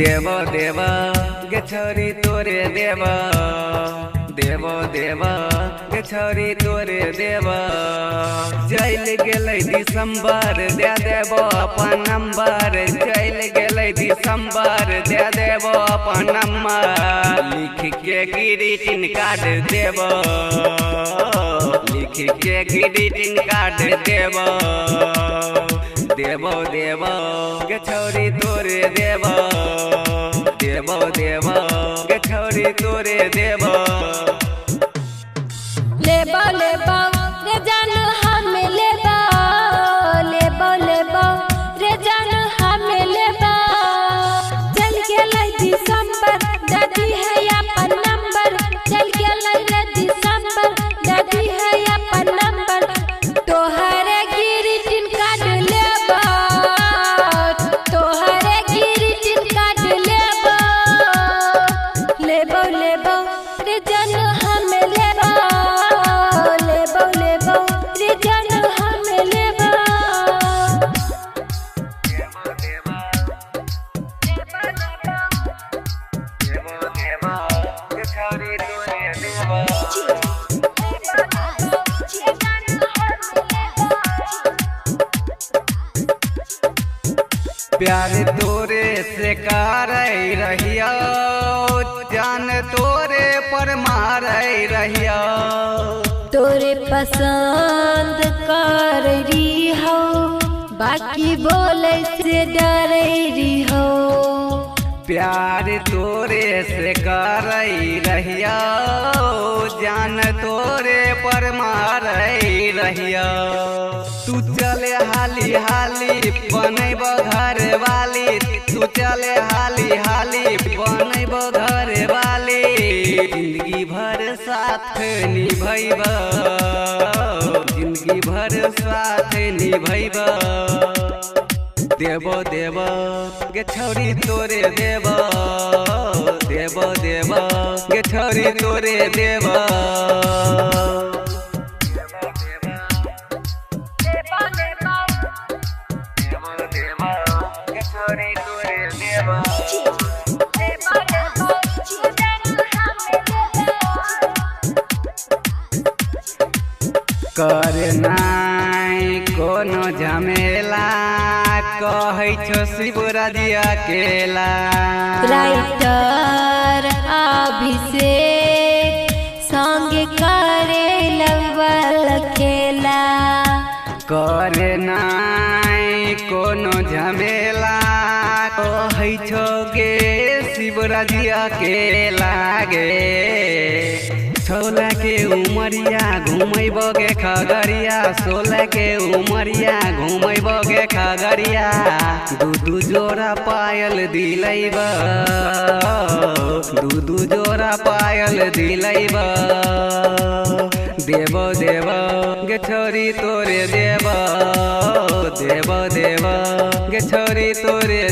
देव देव गे छौरी तोरे देव, देव देव गे छौरी तोरे देव। चल गेलै दिसंबर दे देबो अपन नंबर, चल गेलै दिसंबर दे देबो अपन नंबर। लिख के ग्रीटिंग कार्ड देबो, लिख के ग्रीटिंग कार्ड देबो। देवो देवो गे छौरी तोरे देवो, देवो देवो गे छौरी तोरे देवो। लेबो लेबो रे जान हम लेबो, लेबो लेबो रे जान हम लेबो। चल गेलै दिसंबर दादी है अपन नंबर, चल गेलै रे दिसंबर दादी है अपन नंबर। तोहरे ग्रीटिंग कार्ड लेबो, तोहरे ग्रीटिंग कार्ड लेबो। लेबो लेबो रे जान हम लेबो, लेबो लेबो रे जान हम लेबो। प्यार तोरे से करे रहियो, जान तोरे पर मारे रहियो। तोरे पसंद कर रही हो, बाकी बोले से डर रही हो। प्यार तोरे से करे रहियो, जान तोरे पर मारे रहियो। तू चले हाली हाली बनैब घर वाली, तू चले हाली हाली बनैब घर वाली। जिंदगी भर साथ निभैब, जिंदगी भर साथ निभैब। देवो देवो गे छौरी तोरे देवो, देवो देवो गे छौरी तोरे देवो। करनाइ कोनो झमेला, कहै छौ शिवराज अकेला। राइटर अभिषेक संग करे लवल खेला। करनाइ कोनो झमेला, कहै छौ गे शिवराज अकेला गे। 16 के उमरिया घुमैब गे खगड़िया, 16 के उमरिया घुमैब गे खगड़िया। दू दू जोड़ा पायल दिलैब, दू दू जोड़ा पायल दिलैब। देवो देवो गे छौरी तोरे देवो, देवो देवो गे छौरी तोरे